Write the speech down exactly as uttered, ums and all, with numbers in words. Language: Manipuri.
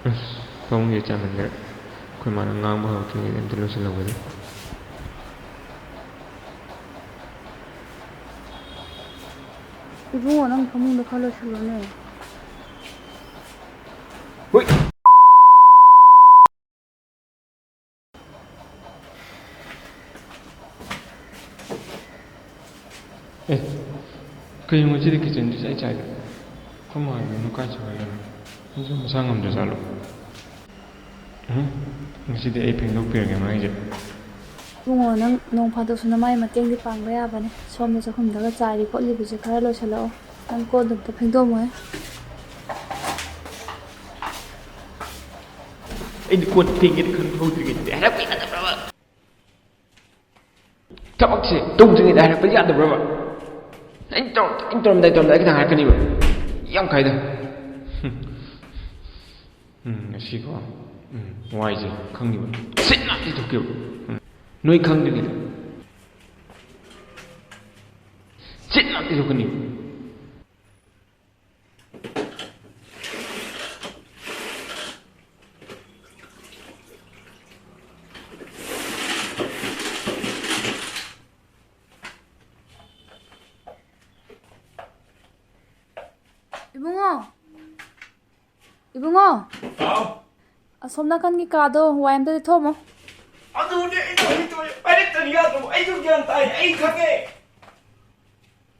ꯑꯁ, ꯐꯃꯨꯡꯁꯦ ꯆꯥꯃꯟꯈ꯭ꯔꯦ꯫ ꯑꯩꯈꯣꯏ ꯃꯥꯅ ꯉꯥꯡꯕ ꯍꯧꯔꯛꯇ꯭ꯔꯤꯉꯩꯗ ꯑꯝꯇ ꯂꯣꯏꯁꯤꯜꯍꯧꯒꯦꯗ꯫ ꯏꯕꯨꯡꯉꯣ, ꯅꯪ ꯐꯃꯨꯡꯗꯣ ꯈꯔ ꯂꯣꯏꯁꯤꯜꯂꯣꯅꯦ꯫ ꯍꯨꯏ! ꯑꯦ, ꯀꯩꯅꯣ ꯉꯁꯤꯗꯤ ꯀꯤꯠꯆꯟꯁꯨ ꯏꯆꯥꯏ ꯆꯥꯏꯗ? ꯑꯩꯈꯣꯏ ꯃꯥ ꯍꯥꯏꯕꯅꯣ ꯀꯥꯏ ꯆꯠꯈ꯭ꯔꯖꯥꯠꯅꯣ? ꯅꯪꯁꯨ ꯃꯁꯥ ꯉꯝꯗ꯭ꯔꯖꯥꯠꯂꯣ? ꯎꯝ, ꯉꯁꯤꯗꯤ ꯑꯩ ꯐꯦꯡꯗꯣꯛꯄꯤꯔꯒꯦ ꯃꯥꯒꯤꯁꯦ꯫ ꯏꯕꯨꯡꯉꯣ, ꯅꯪ ꯅꯣꯡ ꯐꯥꯗꯣꯛꯁꯨ ꯅꯃꯥꯏ ꯃꯇꯦꯡꯗꯤ ꯄꯥꯡꯕ ꯌꯥꯕꯅꯦ꯫ ꯁꯣꯝꯗ ꯆꯥꯛꯈꯨꯝꯗꯒ ꯆꯥꯏꯔꯤ ꯈꯣꯠꯂꯤꯕꯁꯦ ꯈꯔ ꯂꯣꯏꯁꯤꯜꯂꯛꯑꯣ꯫ ꯅꯪ ꯀꯣꯟꯗꯣ ꯑꯝꯇ ꯐꯦꯡꯗꯣꯛꯑꯝꯃꯣꯍꯦ꯫ ꯑꯩꯗꯤ ꯀꯣꯟ ꯐꯦꯡꯒꯦꯅ ꯈꯟꯕ ꯍꯧꯗ꯭ꯔꯤꯉꯩꯗꯗꯤ ꯍꯥꯏꯔꯛꯄ ꯌꯥꯗꯕ꯭ꯔꯕ? ꯊꯕꯛꯁꯦ ꯇꯧꯗ꯭ꯔꯤꯉꯩꯗ ꯍꯥꯏꯔꯛꯄ ꯌꯥꯗꯕ꯭ꯔꯕ? ꯑꯩꯅ ꯇꯧꯔꯝ-, ꯑꯩꯅ ꯇꯧꯔꯝꯗꯥꯏ, ꯇꯧꯔꯝꯗꯥꯏ ꯈꯤꯇꯪ ꯍꯥꯏꯔꯛꯀꯅꯤꯕ꯫ ꯌꯥꯝ ꯈꯥꯏꯗ꯫ ꯎꯝ, ꯉꯁꯤꯀꯣ꯫ ꯎꯝ, ꯋꯥꯏꯁꯦ ꯈꯪꯅꯤꯕ꯫ ꯁꯤꯠ ꯅꯥꯟ ꯇꯩꯊꯣꯛꯀꯦꯕ꯫ ꯎꯝ꯫ ꯅꯣꯏ ꯈꯪꯗ꯭ꯔꯤꯉꯩꯗ꯫ ꯁꯤꯠ ꯅꯥꯟ ꯇꯩꯊꯣꯛꯀꯅꯤꯕ꯫ ꯏꯕꯨꯡꯉꯣ! ꯏꯕꯨꯡꯉꯣ! ꯍꯥꯎ? ꯑꯁꯣꯝ ꯅꯥꯀꯟꯒꯤ ꯀꯥꯗꯣ ꯋꯥꯏ ꯑꯝꯇ ꯇꯩꯊꯣꯛꯑꯝꯃꯣ꯫ ꯑꯗꯨꯅꯦ ꯑꯩꯅ ꯍꯧꯖꯤꯛ ꯇꯧꯔꯤ꯫ ꯄꯥꯏꯔꯛꯇ꯭ꯔꯗꯤ ꯌꯥꯗ꯭ꯔꯕ? ꯑꯩꯁꯨ ꯒ꯭ꯌꯥꯟ ꯇꯥꯏ꯫ ꯑꯩ ꯈꯪꯉꯦ꯫